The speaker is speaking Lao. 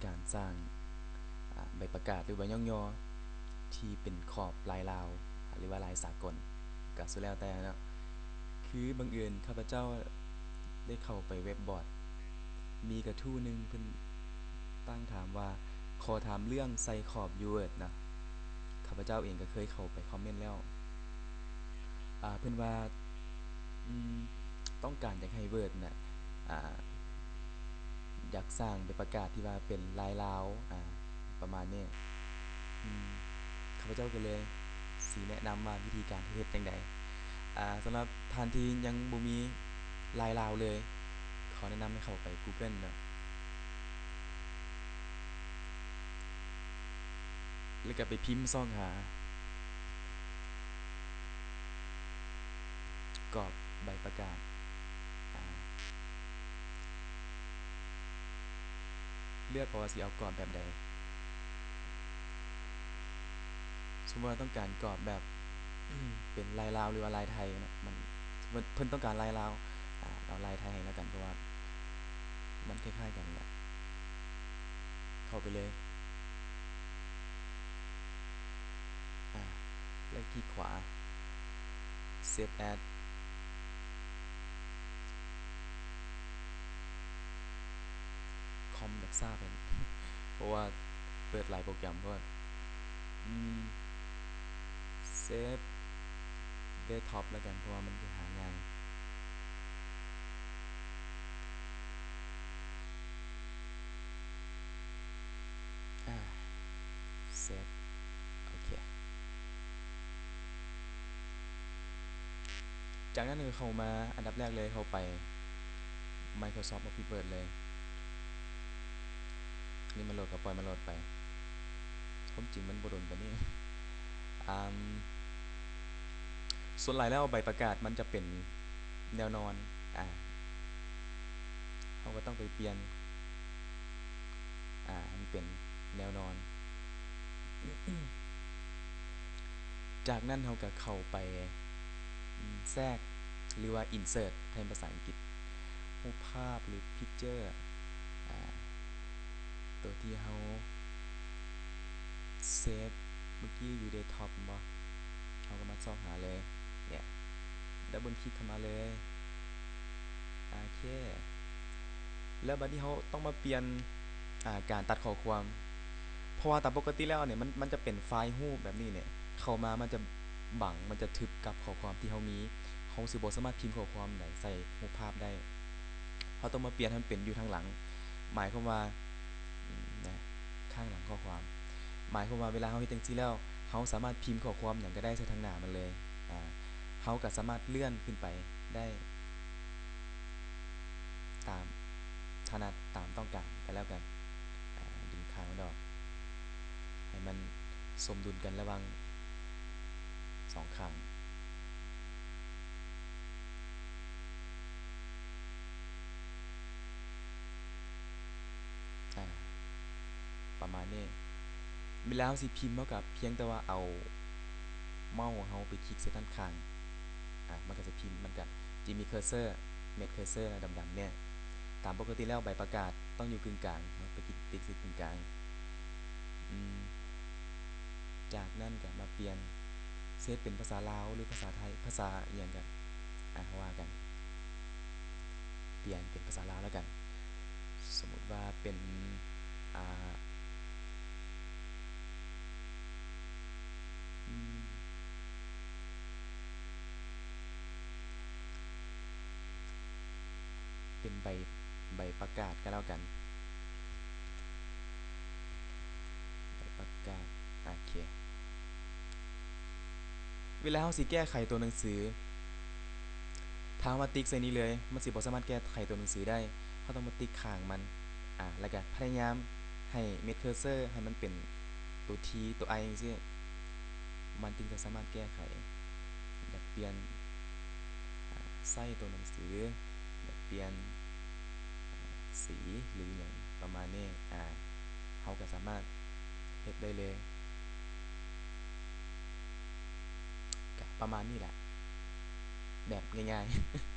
ການສ້າງ ອາ ໃບປະກາດ ຫຼື ໃບຍ້ອງຍໍທີ່ເປັນຂອບລາຍລາວ ຫຼືວ່າລາຍສາກົນ ກະສຸດແລ້ວແຕ່ເນາະ. ຄືບັງເອີນຂ້າພະເຈົ້າໄດ້ເຂົ້າໄປເວັບບອດ ມີກະທູ້ໜຶ່ງເພິ່ນຕັ້ງຖາມວ່າ ຂໍຖາມເລື່ອງໃສ່ຂອບ Word ເນາະ. ຂ້າພະເຈົ້າເອງກະເຄີຍເຂົ້າໄປຄອມເມັນແລ້ວ ອາ ເພິ່ນວ່າ ອືມ ຕ້ອງການຢາກໃຫ້ Word ນະ ອາ ຢາກສ້າງໃບປະກາດທີ່ວ່າເປັນລາຍລາວ ອາ ປະມານນີ້. ອືມ ຂ້າພະເຈົ້າກໍເລີຍຊິແນະນຳວ່າວິທີການເຮັດຈັ່ງໃດ. ອາ ສຳລັບທ່ານທີ່ຍັງບໍ່ມີລາຍລາວເລີຍ ຂໍແນະນຳໃຫ້ເຂົ້າໄປ Google ເນາະ ແລ້ວກໍໄປພິມຊອກຫາ ກອບໃບປະກາດ ອາ ເລືອກເອົາວ່າຊິເອົາກອບແບບໃດ. ສົມມຸດວ່າຕ້ອງການກອບແບບ ເປັນລາຍລາວ ຫຼືວ່າລາຍໄທເນາະ ມັນ ເພິ່ນ ເພິ່ນຕ້ອງການລາຍລາວ ອາ ເອົາລາຍໄທໃຫ້ແລ້ວກັນ ເພາະວ່າມັນຄ້າຍໆກັນແຫຼະ. ເຂົ້າໄປເລີຍ ອາ ແລ້ວຄລິກຂວາ Save As. ຄອມຢາກຊ້າໄປ ເພາະວ່າເປີດຫຼາຍໂປຣແກຣມໂພດ. ອືມ Save Desktop ແລ້ວກັນ ເພາະວ່າມັນຈະຫາງ່າຍ. ອາ Save ໂອເຄ. ຈາກນັ້ນກໍເຂົ້າມາ ອັນດັບແລກເລີຍ ເຂົ້າໄປ Microsoft Office Word ເລີຍ. ນີ້ມັນໂຫຼດກໍປ່ອຍມັນໂຫຼດໄປ ຄວາມຈິງມັນບໍ່ດົນປານນີ້. ອາ ສ່ວນຫຼາຍແລ້ວໃບປະກາດມັນຈະເປັນແນວນອນ ອາ ເຮົາກໍຕ້ອງໄປປ່ຽນ ອາ ໃຫ້ມັນເປັນແນວນອນ. ຈາກນັ້ນເຮົາກໍເຂົ້າໄປ ອາ ແຊກ ຫຼືວ່າ insert ໃນພາສາອັງກິດ ຮູບພາບ ຫຼື picture ອາ ໂຕທີ່ເຮົາເຊບມື້ກີ້ຢູ່ desktop ແມ່ນບໍ່? ເຮົາກໍມາຊອກຫາເລີຍ ເນຍ double click ເຂົ້າມາເລີຍ. ໂອເຄ ແລ້ວບັດນີ້ເຮົາຕ້ອງມາປ່ຽນ ອາ ການຕັດຂໍ້ຄວາມ ເພາະວ່າຕາມປົກກະຕິແລ້ວເນຍ ມັນ ມັນຈະເປັນໄຟລ໌ຮູບແບບນີ້ເນຍ ເຂົ້າມາມັນຈະບັງ ມັນຈະທຶບກັບຂໍ້ຄວາມທີ່ເຮົາມີ ເຮົາຊິບໍ່ສາມາດພິມຂໍ້ຄວາມໃດໃສ່ຮູບພາບໄດ້. ເຮົາຕ້ອງມາປ່ຽນໃຫ້ມັນເປັນຢູ່ທາງຫຼັງ ໝາຍຄວາມວ່າ ນະ ຂ້າງຫຼັງຂໍ້ຄວາມ ໝາຍຄວາມວ່າເວລາເຮົາເຮັດຈັ່ງຊີ້ແລ້ວ ເຮົາສາມາດພິມຂໍ້ຄວາມຫຍັງກໍໄດ້ໃສ່ທາງໜ້າມັນເລີຍ. ອາ ເຮົາກໍສາມາດເລື່ອນຂຶ້ນໄປໄດ້ຕາມຖະໜັດ ຕາມຕ້ອງການກໍແລ້ວກັນ. ອາ ດຶງຂ້າງມັນອອກ ໃຫ້ມັນສົມດຸນກັນລະຫວ່າງສອງຂ້າງ. ອາ ປະມານນີ້ ເວລາເຮົາຊິພິມ ເຮົາກໍພຽງແຕ່ວ່າເອົາເມົາຂອງເຮົາໄປຄລິກໃສ່ດ້ານຂ້າງ ອາ ມັນກໍຈະພິມ ມັນກໍຈະມີເຄີເຊີ ເມັດເຄີເຊີດຳໆ ເນຍ. ຕາມປົກກະຕິແລ້ວໃບປະກາດຕ້ອງຢູ່ກຶ່ງກາງ ເຮົາໄປຄລິກຕິດໃສ່ກຶ່ງກາງ. ອືມ ຈາກນັ້ນກໍມາປ່ຽນເຮັດເປັນພາສາລາວ ຫຼື ພາສາໄທ ພາສາອີ່ຫຍັງກໍ ອາ ເຮົາວ່າກັນ ປ່ຽນເປັນພາສາລາວແລ້ວກັນ. ສົມມຸດວ່າເປັນ ອາ ອືມ ເປັນໃບ ໃບປະກາດກໍແລ້ວກັນ ໃບປະກາດ. ໂອເຄ ເວລາເຮົາຊິແກ້ໄຂຕົວໜັງສື ຖ້າເຮົາມາຕິກໃສ່ນີ້ເລີຍ ມັນຊິບໍ່ສາມາດແກ້ໄຂຕົວໜັງສືໄດ້ ເຮົາຕ້ອງມາຕິກຂ້າງມັນ ອາ ແລ້ວກະພະຍາຍາມໃຫ້ເມັດເຄີເຊີໃຫ້ມັນເປັນຕົວທີ ຕົວໄອ ຈັ່ງຊີ້ ມັນຈຶ່ງຈະສາມາດແກ້ໄຂ. ຢາກປ່ຽນ ອາ ໄຊສ໌ຕົວໜັງສື ຢາກປ່ຽນ ອາ ສີ ຫຼື ຫຍັງປະມານນີ້ ອາ ເຮົາກໍສາມາດເຮັດໄດ້ເລີຍ. ກະປະມານນີ້ແຫຼະ ແບບງ່າຍໆ.